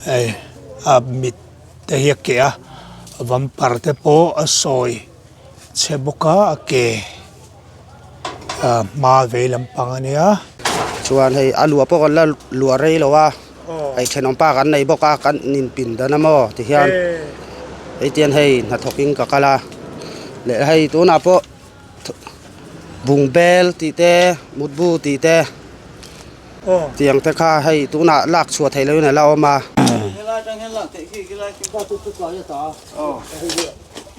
Hei a mit te hi a keh a vampar te pawh a sawi chhe bawk a a ke ah hma vei lampang a nia. Chuan hei a luah pawh kan la luah rei lo a hei thenawm pa kan nei bawk a kan inpin dan a maw ti hian hei tian hei hnathawk in ka kal a leh hei tunah pawh bungbel tih te mutbu tih te. Tiang te kha hei tunah lak chhuah theih loin a la awm a.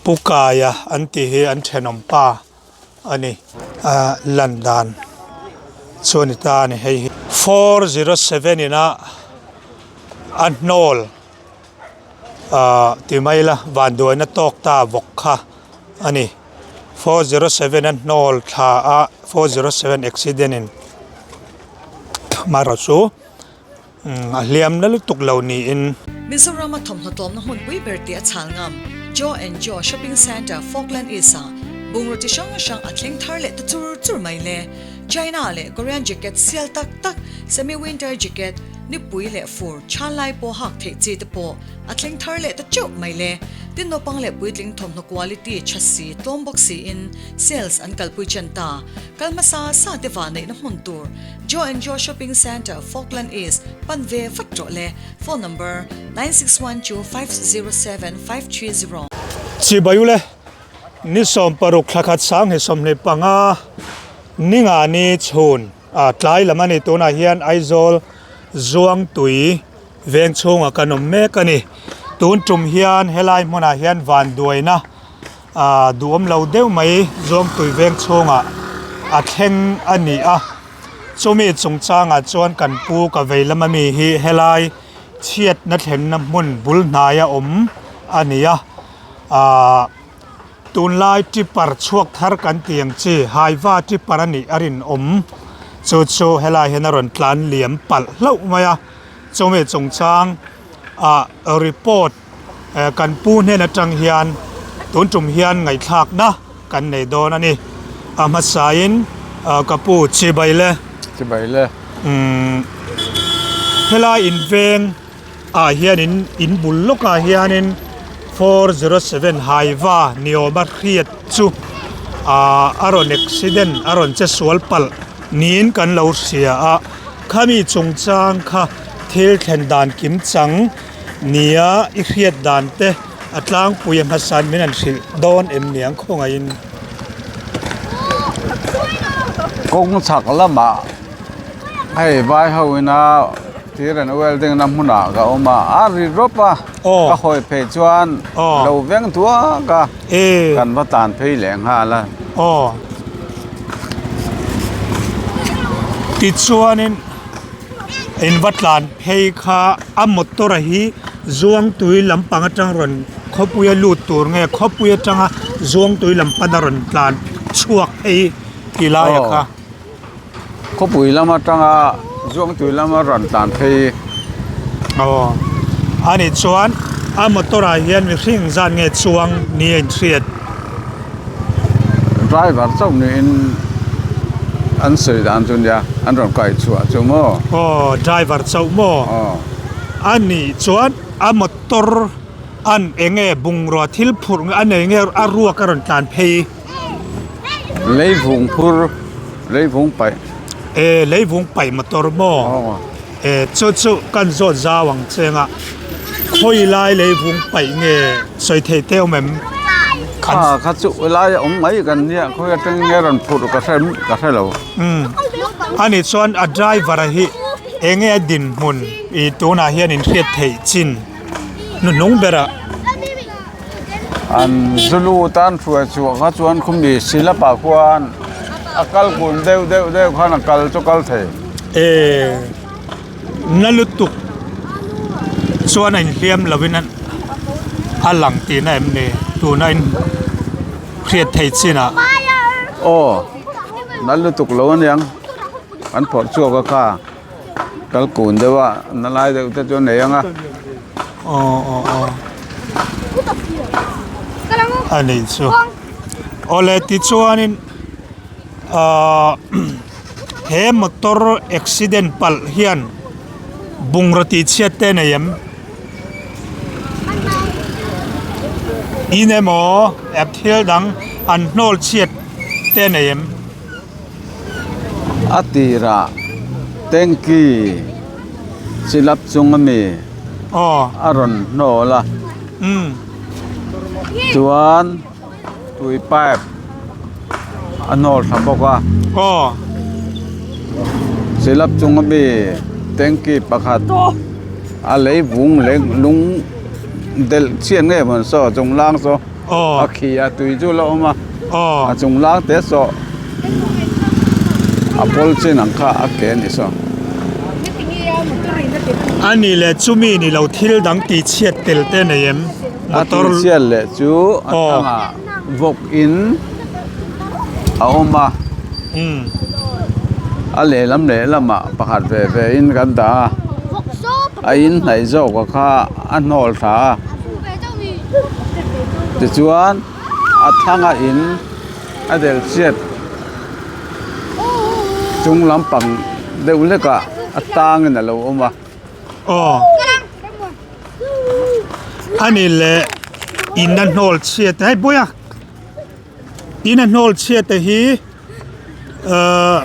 Pu Kaia an tih hi an thenawm pa a ni. A lan dan chu a ni ta a ni hei hi. 407 ina a hnawl ah ti mai ila vanduaina tawk ta vawk kha a ni. 407 a hnawl thla a 407 accident in amaherawhchu a hliam na lutuk lo niin. Mizoram a thawmhnaw tlawmna hmunpui ber tih a chhal ngam Joe and Joe Shopping Centre Falkland East ah bungraw chi hrang hrang a thleng thar leh ta chur chur mai le. China leh Korean jacket sial tak tak, semi winter jacket, nipui leh fur chhan lai pawh hak theih chi te pawh A thleng thar leh ta teuh mai le. Tin naupang leh puitling thawmhnaw quality tha si, tlawm bawk siin sales an kalpui chen ta. Kal hmasa sa te va neihna hmun tur Joe and Joe Shopping Centre, Falkland East, pan ve vat rawh le. Phone number, 9612507530. Chibai ule, ni 16 thla khat sang hi 25 ninga ni chhun a tlai lam a ni tunah hian Aizawl Zuangtui Veng chhungah kan awm mek a ni. Tun tum hian helai hmunah hian vanduaina ah duhawm lo deuh mai Zuangtui veng chhungah a thleng a ni a. Chumi chungchangah chuan kan pu ka vei lama mi hi helai chhiatna thlenna hmun bul hnaia awm a ni a. Ahh Tunlai tipper chhuak thar kan tih ang chi Haiva tipper a nih a rinawm. Chu chu helai hian a rawn tlan liam palh hlauh mai a. Chumi chungchang ah report kan pu hnen atang hian tun tum hian ngaihthlakna kan nei dawn a ni. A hmasain ka pu Chibai le. Chibai le. Umm helai inveng. ah hianin in bul lawkah hianin 407 Hyva ni awma hriat chu ahh a rawn accident a rawn che sual palh niin kan lo hria a khami chungchang kha thil thlen dan kim chang nia i hriat dan te a tlangpui a hmasan min han hrilh dawn em niang khawngaihin. Kawng chhak lamah hei vai ho ina. Thir an welding na hmunah ka awm a, a ri rawp a, ka hawi phei chuan lo veng duak a, kan va tan phei leh nghal a. Aw. Tichuanin in va tlan phei kha a motor a hi Zuangtui lampang atang rawn khawpuia lut tur nge khawpui atanga Zuangtui lam pana rawn tlan chhuak phei ti laia kha. Khawpui lam atanga Zuangtui lama rawn tlan phei. Aw, a nih chuan a motor ah hian mihring zat nge chuang ni a inhriat? Driver chauh niin an sawi dan chu nia, an rawn kaih chhuah chu maw? Aw, driver chauh maw? Aw. A nih chuan a motor an eng nge bungrua thil phurh nge a nei nge a ruak a rawn tlan phei? Leivung phur, leivung paih. E leivung paih motor maw? Aw. E chu chu kan zawt zau ang cheng a, khawi lai leivung paih nge sawi thei te awm em? Kha kha chu lai a awm mai kan nia, khawi atang nge rawn phurh ka hre ka hre lo. Umm ani chuan a driver a hi enge a dinhmun ih tunah hian in hriat theih chin hnuhnung berah. An Zulu tan hruai chhuah kha chuan khumi Silapa khuan a kal kun deuh deuh deuh khan a kal chu kal thei. E na lutuk chuan a inhliam lovin a lang tihna em ni tuna in hriat thei chinah. Aw na lutuk lo aniang an phawrh chhuak a kha. Kal kun deuh a na lai deuh te chu a nei ang a. Aw aw aw a nih chu awle tichuanin ahh he motor accident palh hian bungraw tih chhiat te a nei em? In emaw app thil dang an hnawl chhiat te nei em? A tirah tanky chilap chung ami a rawn hnawl a chuan tui pipe a hnawl tha bawk a chilap chung ami tanky pakhat a lei vung leh lung delh chian nge maw saw chung lang saw a khi a tui chu la awm a a chung lang te saw a pawl chin ang kha a ke a ni saw. A ni leh chumi ni lo thil dang tih chhiat tel te nei em? A tih chhiat leh chu a thangah vawk in a awm a a lehlam lehlamah pakhat ve ve in kan dah a. A in hnaih zawk a kha a hnawl tha a tichuan a thlang a in a del chhiat chung lampang deuh hlek ah a tang in a lo awm a. Aw ani leh in a hnawl chhiat hei bawiha in a hnawl chhiat te hi. Ahh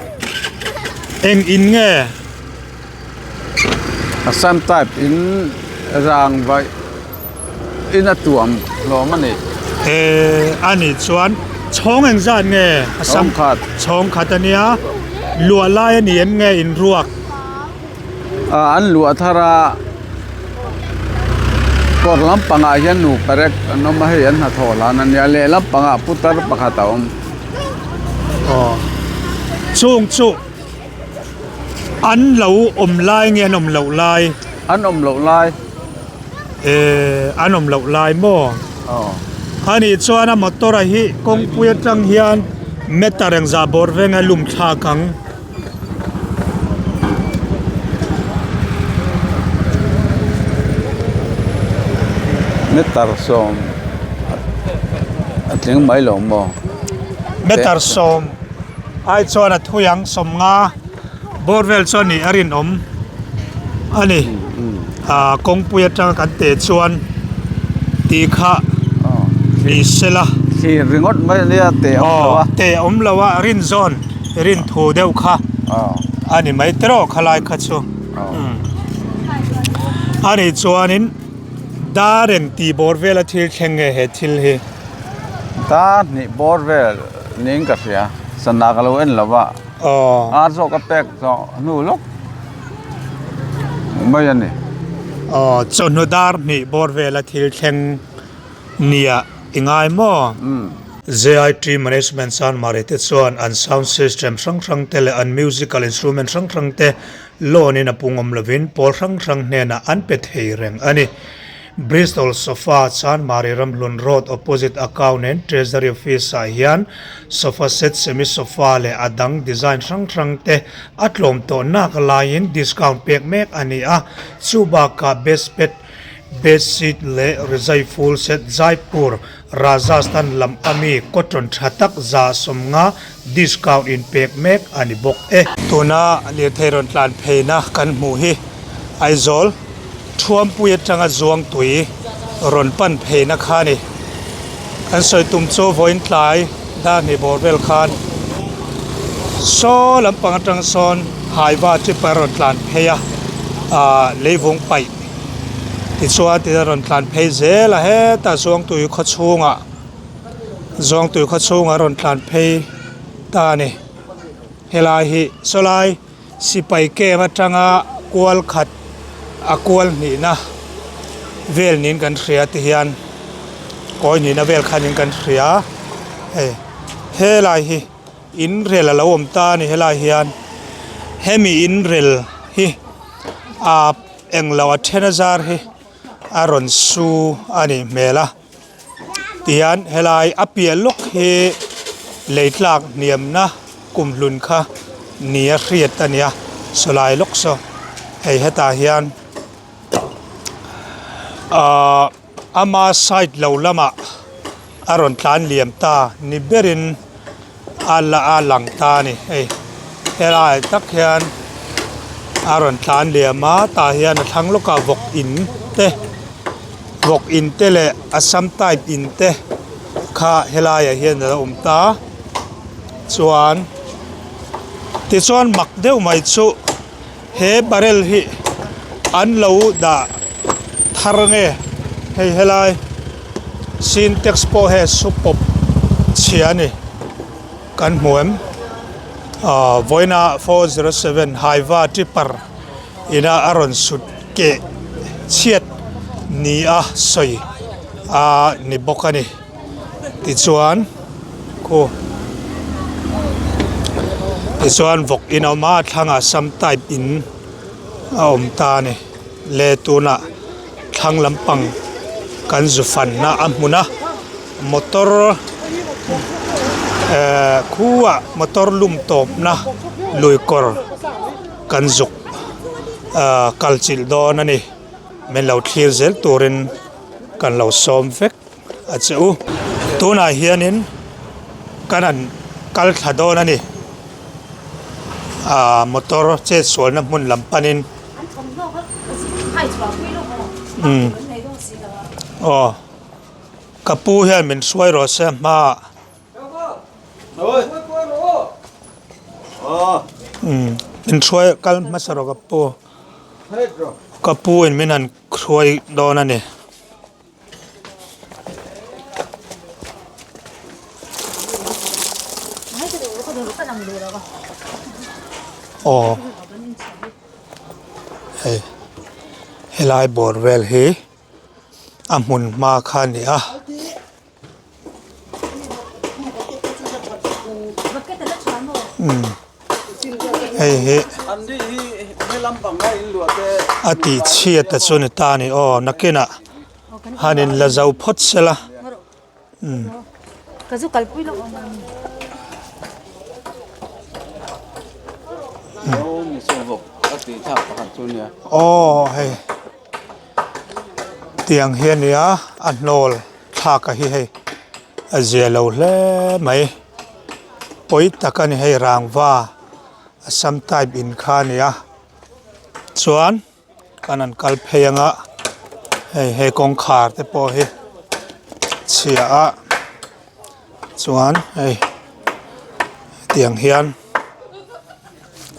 eng in nge? Assam type in rang vaih in a tuam hlawm a ni. Eh a nih chuan chhawng eng zat nge? Chhawng khat. Chhawng khat a nia. Luah lai a ni em nge in ruak? Ah an luah thar a kawr lampangah hian nu parek an awm a hei an hnathawh hlan a nia lehlam pangah putar pakhat a awm. Aw chung chu an lo awm lai nge an awm loh lai? An awm loh lai. Eh an awm loh lai maw? Aw. Ani chuan a motor a hi kawngpui atang hian meter engzah bawr venga lum thlak ang. Meter sawm a tling mai lo maw? Meter sawm ai chuan a thui ang sawm nga bawr vel chuan nih a rinawm a ni ah kawngpui atanga kan teh chuan tih kha ni sela. Thlir ringawt mai a nia teh awm lo a. Teh awm lo a rin zawn. Rin thu deuh kha a ni mai tiraw khalai kha chu a nih chuanin dar eng tih bawr vela thil thleng nge he thil hi. Dar hnih bawr vel niin ka hria sana ka lo en lo va ar zawk a pek tawh hnu lawk mai a ni. Aw chawhnu dar hnih bawr vela thil thleng nia i ngai maw? JIT Management Sanmari te chuan an sound system hrang hrang te leh an musical instrument hrang hrang te loan in a pung awm lovin pawl hrang hrang hnenah an pe thei reng a ni. Bristol Sofa Chanmari Ramhlun Road opposite Account and Treasury Office ah hian sofa set, semi sofa leh a dang design hrang hrang te a tlawm tawh nak laiin discount pek mek a ni a, chubakah best pet Bedsheet leh rizai full set Jaipur, Rajasthan lam ami cotton tha tak 150 discount in pek mek a ni bawk e. Tuna lirthei rawn tlan pheina kan hmuh hi Aizawl Thuampui atanga Zuangtui rawn pan pheina kha a ni. Kan sawi tum chu vawiin tlai dar hnih bawr vel khan saw lampang atang sawn Haiva trip a rawn tlan phei a, ah leivung paih. Tichuan tina rawn tlan phei zel a hetah Zuangtui khaw chhungah Zuangtui khaw chhungah rawn tlan phei ta a ni helai hi sawlai sipai camp atanga kual khat a kual hnihna vel niin kan hria ti hian kawi hnihna vel khan in kan hria hei helai hi. In rel a lo awm ta a ni helai hian hemi in rel hi ah englo a then a zar hi a rawn su a nih hmel a tihian helai a piah lawk hi lei tlak hniamna kum hlun kha ni a hriat a ni a sawlai lawk saw hei hetah hian ahh. Ama side lo lamah a rawn tlan liam ta ni berin a la a lang ta a ni hei helai tak hian a rawn tlan liam a tah hian a thlang lawkah vawk in te vawk in te leh assam type in te. Kha helaiah hian a lo awm ta chuan tichuan mak deuh mai chu he barrel hi an lo dah thar nge hei helai sintex pawh hei su pawp chhia a ni kan hmu em ah vawiina 407 hyva tipper ina a rawn sut keh chhiat ni a sawi a ni bawk a ni tichuan khu tichuan vawk in a awm a a thlangah sam type in a awm ta a ni le tunah thlang lampang kan zu fanna a hmun a motor ehh khuah motor lum tawpna lui kawr. Kan zuk ah kal chilh dawn a ni. Min lo thlir zel turin kan lo sawm vek a che u. Tunah hianin kan han kal thla dawn a ni. Ah motor chet sualna hmun lam panin. Umm aw ka pu hian min hruai rawh se hmaah. Min hruai kal hmasa rawh ka pu ka pu in min han hruai dawn a ni. Aw hei helai bawr vel hi a hmun hma kha a ni a. Hei hi a tih chhiat a chu ni ta a ni aw nakinah han in la zo phawt se la umm. Aw hei tiang hi a nia a hnawl. Thlak a hi hei a zia lo hle mai pawi tak a ni hei rangva a sam type in kha a ni a chuan kan han kal phei anga hei he kawngkhar te pawh hi chhia a chuan hei tiang hian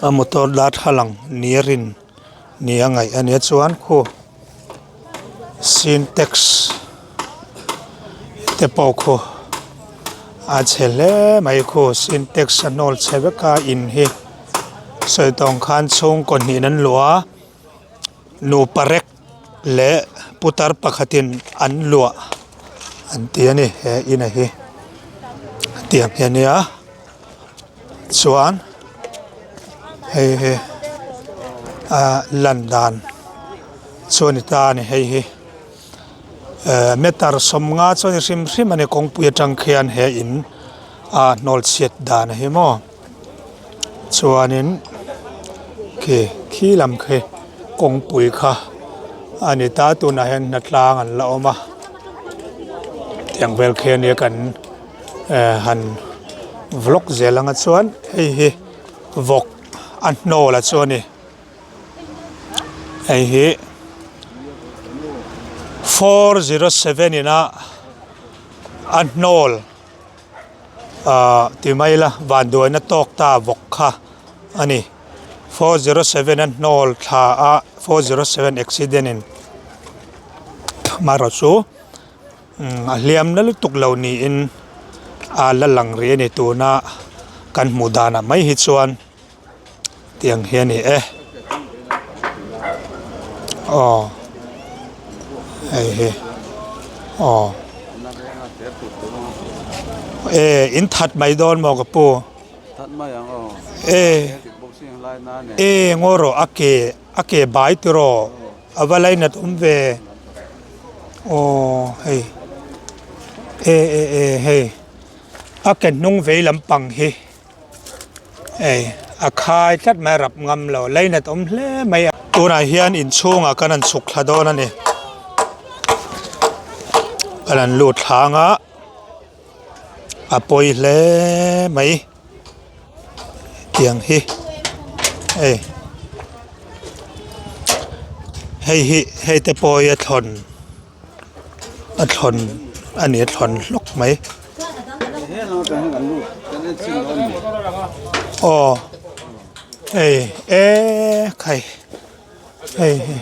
a motor darthlalang ni a rin ni a ngaih a nia chuan khu. Sintex te pawh khu a chhe hle mai khu sintex a hnawl chhe vek a in hi sawi tawng khan chhungkaw hnih an luah a nupa rek leh putar pakhatin an luah an ti a ni he in a hi tiang hi a nia chuan hei hi ah lan dan chu a ni ta a ni hei hi eh meter 50 chuan i hrim hrim a ni kawngpui atang khian he in a hnawl chhiat dan a hi maw chuanin khi khi lam khi kawngpui kha a ni ta tunah hian hnatlang an la awm a tiang vel khi a nia kan. Eh han vlog zel anga chuan hei hi vawk a hnawl a chu a ni hei hi 407 ina a hnawl ah ti mai ila vanduaina tawk ta vawk kha a ni 407 a hnawl thla a 407 accident in amaherawhchu. A hliam na lutuk lo niin a la lang rih a ni tuna kan hmuh danah mai hi chuan tiang hi a ni e aw hei hi aw e in that mai dawn maw ka pu e e ngaw rawh a ke a ke bai tiraw. A va lainat awm ve aw hei e e e hei a ke hnung vei lampang hi hei a khai tlat mai a rap ngam lo lainat awm hle mai a. Tunah hian inchhungah kan han chhuk thla dawn a ni kan han lut thla anga a pawi hle mai. Tiang hi hei hei hi hei te pawh hi a thlawn a thlawn a ni a thlawn hlawk mai. Aw hei e khai hei hi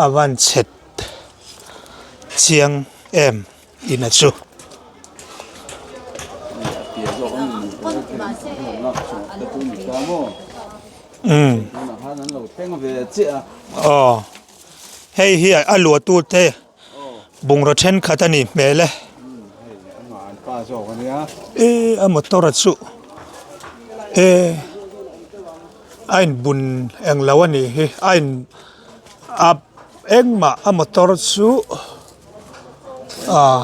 a van chhet chiang em in a chu. Umm aw hei hi a luahtu te. Bungraw thenkhat a nih hmel e. E a motor a chuh e a in bun englo a nih hi a in a engmah a motor chu ah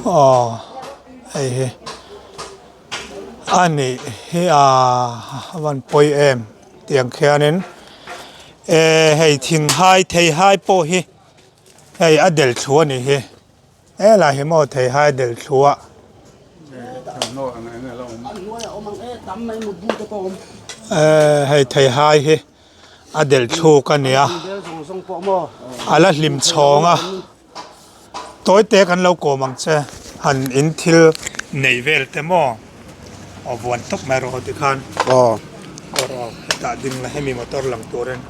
aw hei hi a nih hi a van pawi em tiang khianin eh hei thing hai thei hai pawh hi hei a del thlu a nih hi helai hi maw thei hai del thlu a eh hei thei hai hi a del thluk a nia a la hlim chhawng a. Tawi te kan lo kawm ang che han in thil nei vel te maw aw vuan tawp mai rawh aw tikhan aw aw hetah ding la hemi motor lang turin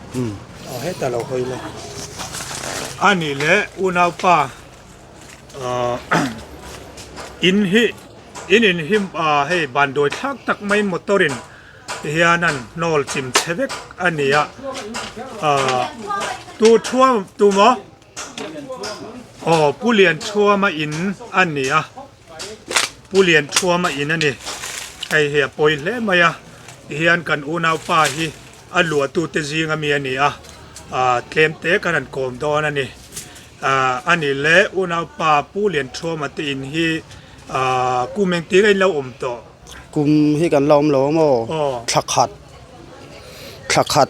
aw hetah lo hawi la a nih leh unaupa ah in hi in in hi ah hei bandawi thlak tak mai motor in tihian an hnawl chim chhe vek a ni a ah tu thuam tu maw. Aw Pu Lianthuama in a ni a, Pu Lianthuama in a ni. Hei hi a pawi hle mai a, tihian kan unaupa hi a luahtute zinga mi a ni a, ah tlem te kan han kawm dawn a ni. Ah a nih leh unaupa Pu Lianthuama te in hi ah kum engtin a in lo awm tawh? Kum hi kan la awm lo a maw? Thla khat thla khat.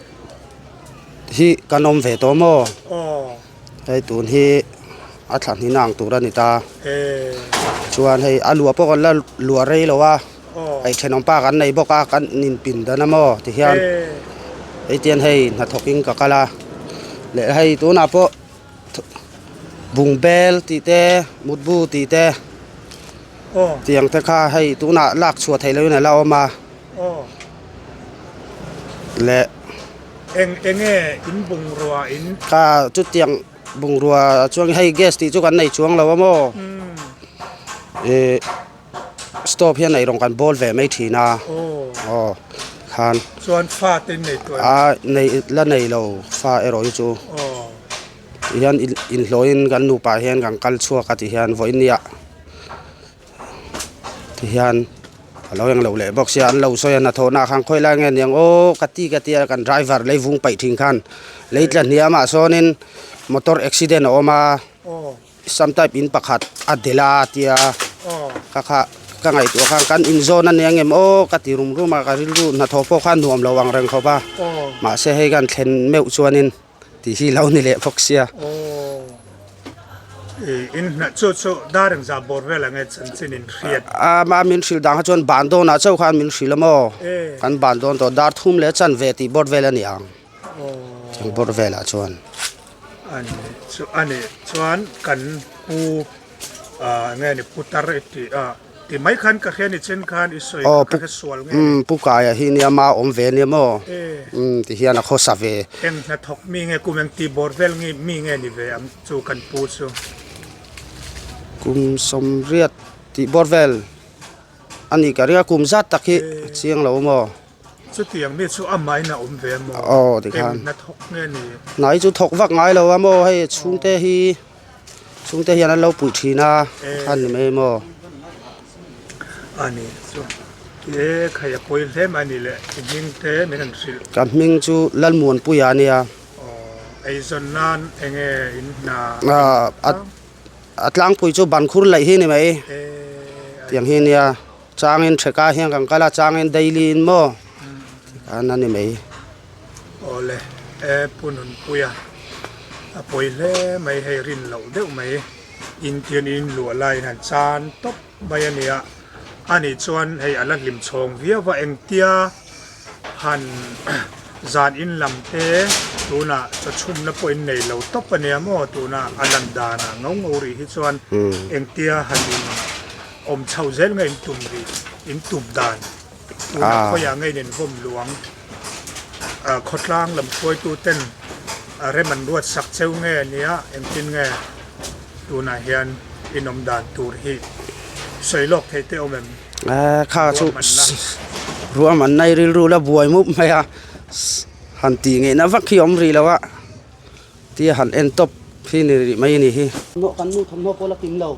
Hi kan awm ve tawh maw? Hei tun hi a thla hnih ang tur a ni ta. Chuan hei a luah pawh kan la luah rei lo a, hei thenawm pa kan nei bawk a, kan inpin dan a maw tihian hei tian hei hnathawkin ka kal a, leh hei tunah pawh bungbel tih te mutbu tih te tiang te kha hei tunah lak chhuah theih lohin a la awm a. Leh. Eng enge in bungrua in. Kha chutiang bungrua chuan hei gas tih chu kan nei chuang lo a maw. Ih stove hian eirawng kan bawl ve mai thin a. Aw khan. Chuan fa te in nei tawh em? A nei la nei lo fa erawh hi chu. Tihian inhlawhin kan nupa hian kan kal chhuak a tihian vawiin nia. Tihian a lo englo leh bawk sia an lo sawi a hnathawhna ah khan khawi lai nge niang aw ka ti ka tia kan driver lei vung paih thin khan lei tla hniam ah sawnin motor accident a awm a some type in pakhat a delh a tia ka kha ka ngaihtuah khan kan inzawn a nia ngem aw ka ti rum rum a ka rilru hnathawh pawh kha nuam lo ang reng khawp a mahse hei kan thlen meuh chuanin. Tih hi lo ni leh bawk sia. Aw. In hna chu chu dar engzah bawr vel ang e chanchin in hriat. A ma min hrilh dang kha chuan ban dawnah chauh khan min hrilh a maw. Kan ban dawn tawh dar thum leh chan ve tih bawr vel a ni ang. Chung bawr velah chuan. Ani chu ani chuan kan pu enge ni putar i tih a. Ti mai khan ka hria ni chen khan i sawi kha ka hre sual nge ni. Pu Kaia hi nia ma awm ve nia maw? Ti hian a khawsa ve. Eng hnathawk mi nge kum eng ti bawr vel nge mi nge ni ve ang chu kan pu chu. Kum 80 tih bawr vel a nih ka ring a kum zat tak hi a chiang lo maw? Chutiang mi chu amahin a awm ve a maw? Aw ti khan. Eng hnathawk nge ni? Hna hi chu thawk vak ngai lo a maw hei chhungte hi. Chhungte hian an lo puih thin a khan ni mai maw. A ni chu e khai a pawi hle mai a ni le i hming te min han hrilh. Ka hming chu Lalmuanpuia a nia. Aw eizawn nan enge in hna. A tlangpui chu bankhur laih hi ni mai tiang hi nia changin theka hian kan kal a changin daily in maw tikhan a ni mai. Awle e Pu Nunpuia a pawi hle mai hei rin loh deuh mai in tian in luah laiin han chan tawp mai a nia anih chuan hei a la hlim chhawng viau va engtia han zan in lam te. Tunah chawchhumna pawh in nei lo tawp a nia maw? Tuna a lan danah ngo ngo rih hi chuan engtia han in awm chhoh zel nge in tum rih, in tum dan tuna khawiah nge in invawm luang khawtlang lam hruaitu ten rem an ruat sak cheu nge nia engtin nge tunah hian in awm dan tur hi sawi lawk theih te awm em? Kha chu ruahmanna i rilru la buai mup mai a. Han tih ngeihna vak hi awm rih lo a, tia han en tawp hi ni rih mai a ni hi. Kan nu thawmhnaw pawh la kim lo.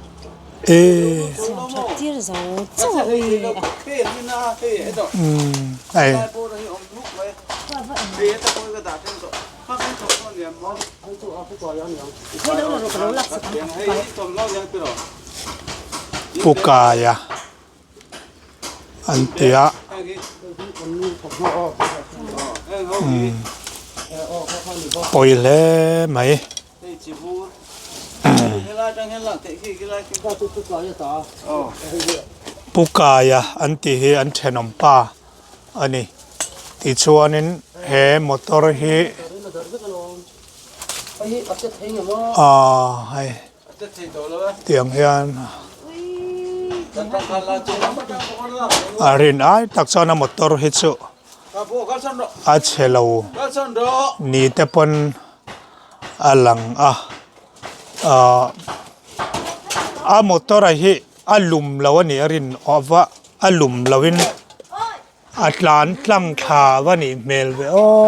Pu Kaia. an ti a pawi hle mai. Pu Kaia an tih hi an thenawm pa a ni tichuanin he motor hi aaa hei. Tiang hian a rin ai tak chuan a motor hi chu a chhe lo ni te pawn a lang a ahh a motor a hi a lum lo a nih a rin awh a a lum lo in a tlan tlang thla va nih hmel ve aw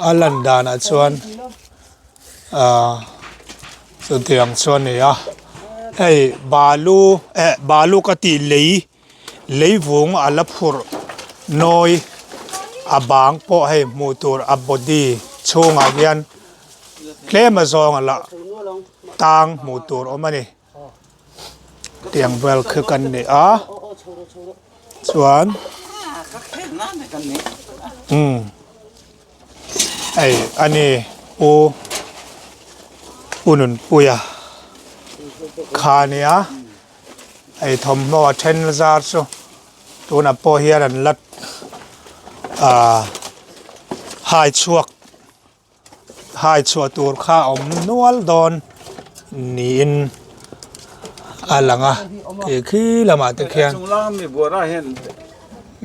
a lan danah chuan. Ahh chutiang chu a ni a hei balu eh balu ka tih lei lei vung a la phurh nawi a bang pawh hei hmuh tur a body chhungah hian tlem a zawng a la tang hmuh tur awm a ni tiang vel khi kan ni a chuan umm. Hei a ni Pu Pu Nunpuia kha a nia hei thawmhnaw a then zar chu tunah pawh hian an la ah hai chhuak hai chhuah tur kha a awm nual dawn niin a lang a khi khi lamah te khian.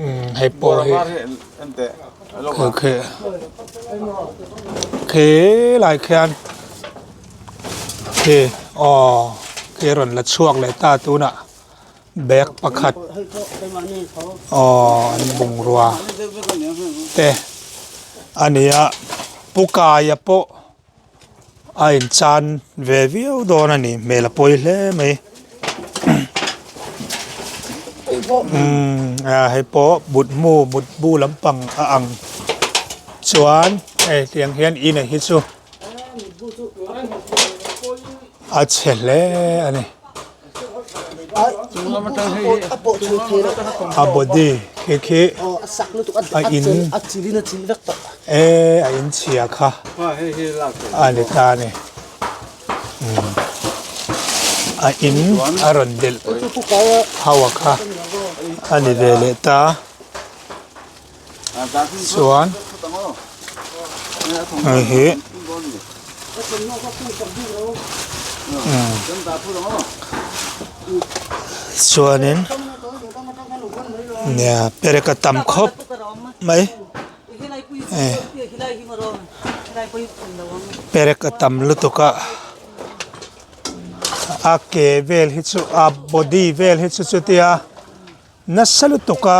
Umm hei pawh hi khi khi lai khian khi aw khi rawn la chhuak leh ta tunah bag pakhat aw an bungrua te a ni a pu kaia pawh a inchan ve viau dawn a ni hmel a pawi hle mai umm a hei pawh mut hmu mut bu lampang a ang chuan hei tiang hian in a hi chu a chhe hle a ni. A body khi khi a in e a in chhia kha a ni ta a ni a in a rawn delh ho a kha a ni ve leh ta chuan hei hi chuanin nia perek a tam khawp mai hei perek a tam lutuk a a ke vel hi chu a body vel hi chu chutia. Nasa lutuka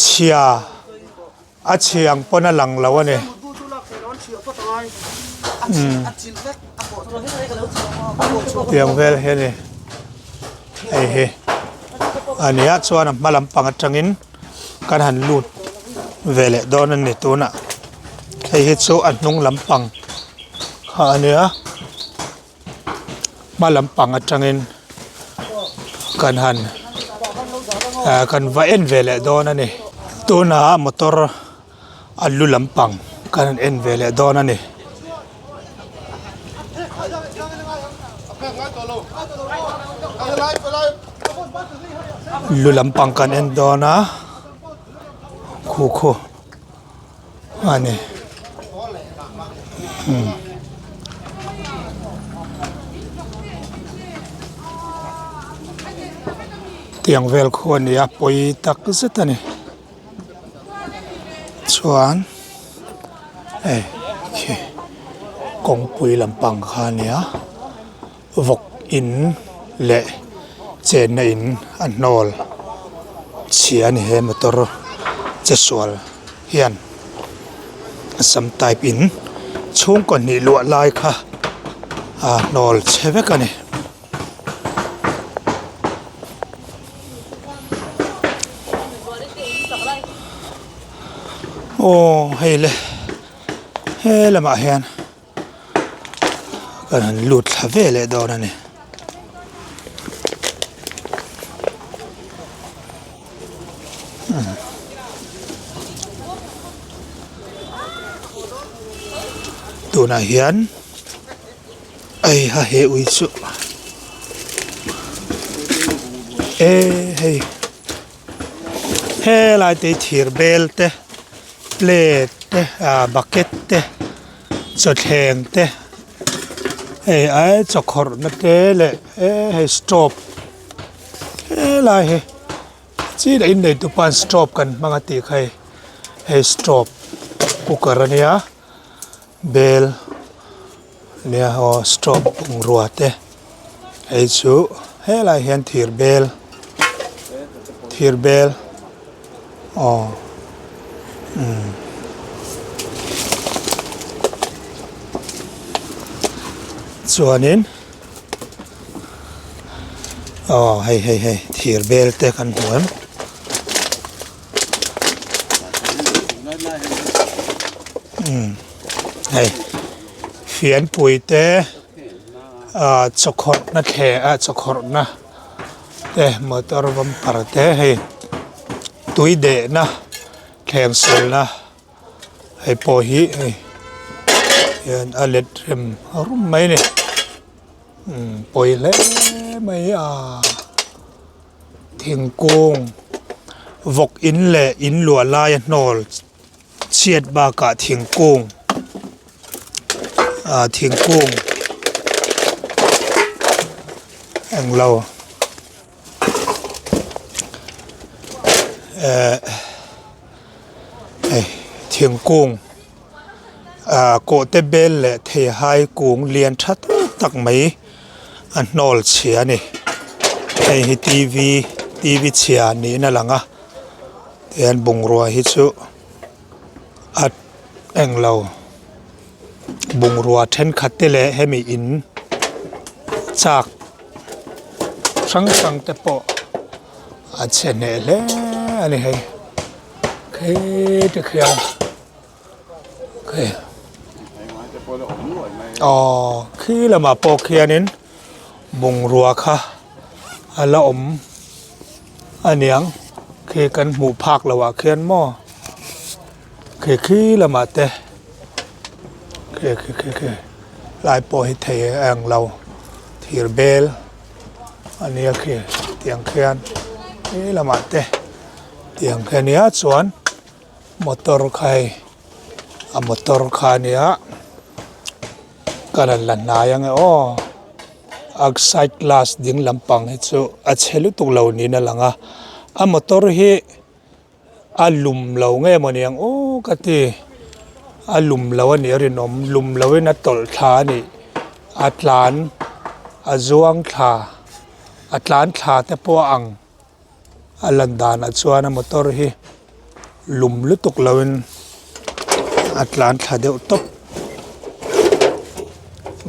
chhia a chhi ang pawn a lang lo a ni. Tiang vel hi a ni. Hei hi a nia chuan a hma lampang atangin kan han lut ve leh dawn a ni tunah. Hei hi chu a hnung lampang kha a nia. Hma lampang atangin kan han ah kan va en ve leh dawn a ni tunah motor a lu lampang kan han en ve leh dawn a ni. Lu lampang kan en dawn a khu khu. a ni umm. Tiang vel khu a ni a pawi tak zet a ni chuan hei khi kawngpui lampang kha a ni a vawk in leh chenna in a hnawl chhia a ni he motor che sual hian Assam type in chhungkaw hnih luah lai kha a hnawl chhe vek a ni. Aw hei le he lamah hian kan han lut thla ve leh dawn a ni. Tunah hian. Ei ha he ui chu e hei helai te hi thir bel te plate te ah bucket te chawthleng te hei ai chawkhawrh na te leh e hei stove helai hi chi leh innei tu pawn stove kan hmang a tih kha hei hei stove cooker ania bel. Nia aw stove bungrua te hei chu helai hian thir bel thir bel aw umm chuanin aw hei hei hei thir bel te kan hmu em. Hei fianpui te ah chawkhawrhna thle ah chawkhawrhna te motor bumper te hei tui dehna thleng sulna hei pawh hi hei hian a let rem rum mai a ni umm pawi hle mai a. Thingkung vawk in leh in luah laia hnawl chhiat bakah thingkung ah thingkung englo eh hei thingkung ah kawhte bel leh theihai kung lian tha tak tak mai a hnawl chhia a ni hei hi t v t v chhia niin a lang a tihian bungrua hi chu a englo bungrua thenkhat te leh hemi in chak hrang hrang te pawh a chhe hneh hle a ni hei khi tikhian. Aw khi lamah pawh khianin bungrua kha a la awm a niang khi kan hmuh phak loh ah khian maw khi khi lamah te khi khi khi khi lai pawh hi thei a ang lo thir bel a nia khi tiang khian khi lamah te tiang khi a nia chuan. Motor kha hei a motor kha a nia ka rawn la hnai ang e aw a side glass ding lampang hi chu a chhe lutuk lo niin a lang a a motor hi a lum lo nge maw niang aw ka ti a lum lo a nih a rinawm lum lo in a tawlh thla a nih a tlan a zuang thla a tlan thla te pawh a ang. A lan danah chuan a motor hi lum lutuk loin a tlan thla deuh tawp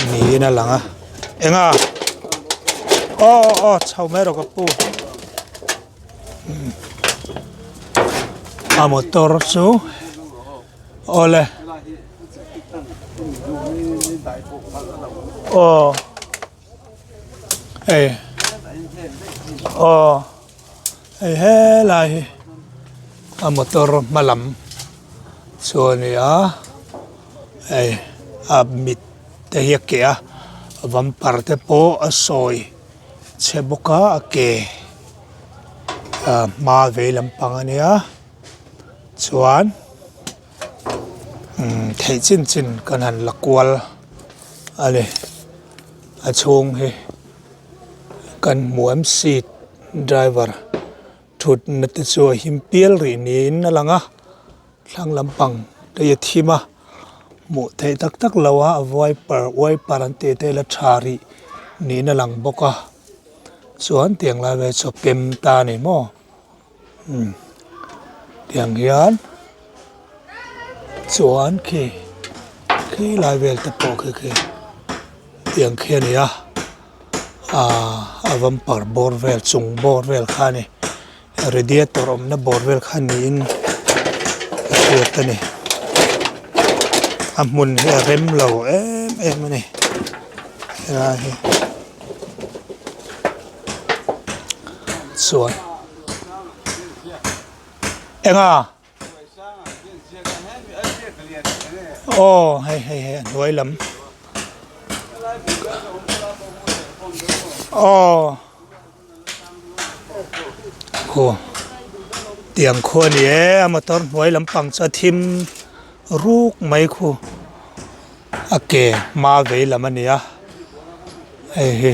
niin a lang a eng a aw aw aw chho mai rawh ka pu a motor chu awle aw. Hei aw hei helai hi a motor hma lam chu a ni a hei a mit te hi a keh a vampar te pawh a sawi chhe bawk a a ke a hma vei lampang a nia chuan. Umm theih chin chin kan han la kual a ni a chhung hi kan hmu em seat driver thutna te chu a him pial rih niin a lang a thlang lampang te hi a thim a hmuh theih tak tak lo a a wiper wiper an tih te hi a la tha rih niin a lang bawk a chuan tiang lai vel chu a pem ta a ni maw. Umm tiang hian chuan khi khi lai vel te pawh khi khi tiang khi a ni a ahh a bumper bawr vel chung bawr vel kha a ni radiator awmna bawr vel kha niin a hriat a ni a hmun hi a rem lo em em a ni helai hi chuan. Enga? Aw hei hei hei a hnuai lam. Aw khu tiang khu a ni e a motor hnuai lampang chu a thim ruk mai khu a ke hma vei lam a ni a hei hi.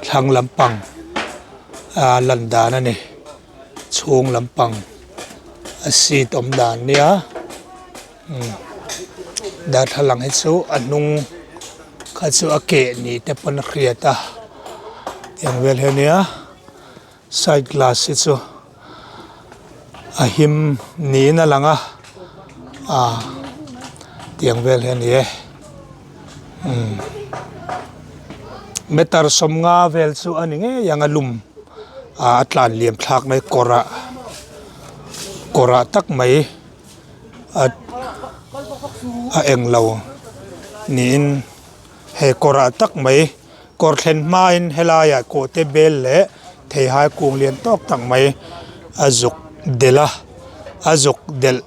Thlang lampang a lan dan a ni chhung lampang a seat awm dan nia umm darthlalang hi chu a hnung kha chu a keh ni te pawn a hriat a tiang vel hi a nia side glass hi chu a him niin a lang a ah tiang vel hi a ni e umm meter sawmnga vel chu a ni ngei ang a lum ah a tlan liam thlak mai kawr ah kawr ah tak mai a a englo niin he kawr ah tak mai. Kawr thlen hmain helaiah kawhte bel leh theihai kung lian tawk tak mai a zuk delh a, a zuk delh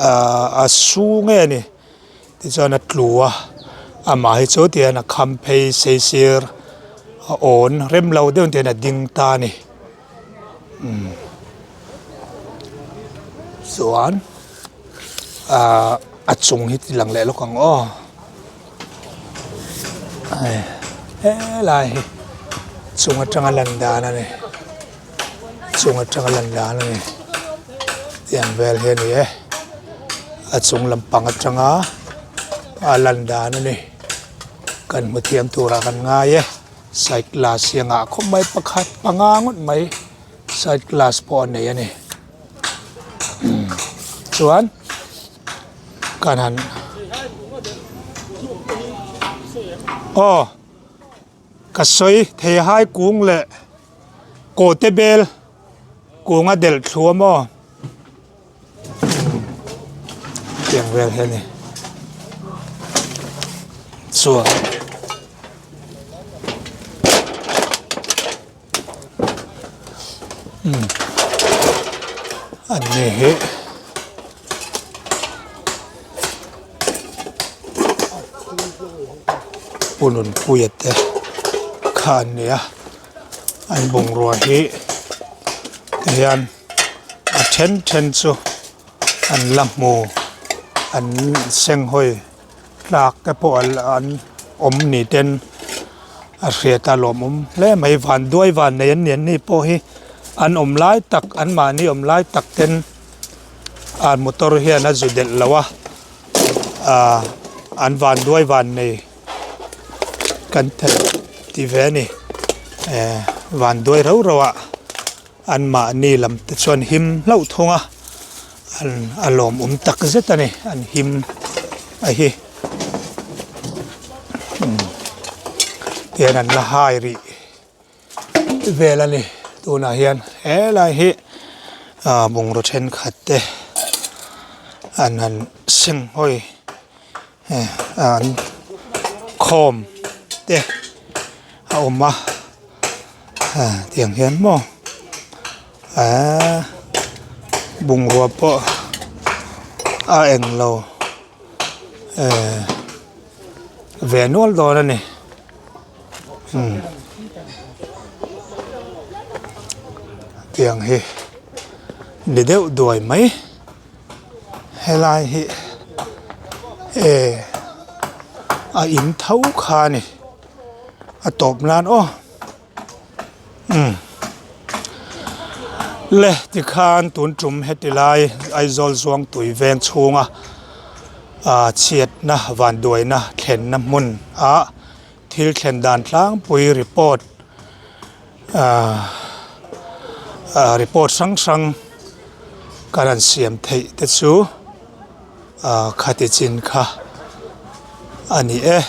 ahh a su nge a ni tichuan a tlu a amah hi chu tihian a kham phei sei sir a awn rem lo deuh tihian a ding ta a ni umm chuan ahh a chung hi ti lang leh lawk ang aw. Helai hi chung atanga lan dan a ni chung atanga lan dan a ni tiang vel hi a ni e a chung lampang atanga a lan dan a ni kan hmu thiam turah kan ngai e side glass hi a ngah khawp mai pakhat panga ngawt mai side glass pawh a nei a ni chuan. Kan han aw ka sawi thei hai kung leh kawhte bel kung a delh thlu a maw tiang vel hi a ni chuan. An ni hi Pu Nunpuia te kha an ni a an bungrua hi tihian a then then chu an la hmu an senghawi tlak te pawh an awm ni ten a hriat a lawmawm hle mai van duai van nei an ni an ni pawh hi an awm lai tak an mahni awm lai tak ten ah motor hian a zu delh lo a ah an van duai van nei kan thei ti ve a ni eh van duai rau rau ah. An mahni lam te chuan him hlauh thung a, an a lawmawm tak zet a ni an him a hi umm tihian an la hai rih vel a ni tunah hian helai hi ah bungraw thenkhat te an han seng hawi eh an khawm te a awm a. Ah tiang hian maw ahh bungrua pawh a eng lo eh ve nual dawn a ni umm tiang hi ni deuh duai mai. Helai hi eh a in tho kha a ni a tawp nan aw umm le tikhan tun tum heti lai Aizawl Zuangtui veng chhunga ah chhiatna vanduaina thlenna hmun ah thil thlen dan tlangpui report ah ah report hrang hrang kan han siam theih te chu ah khati chin kha a ni e.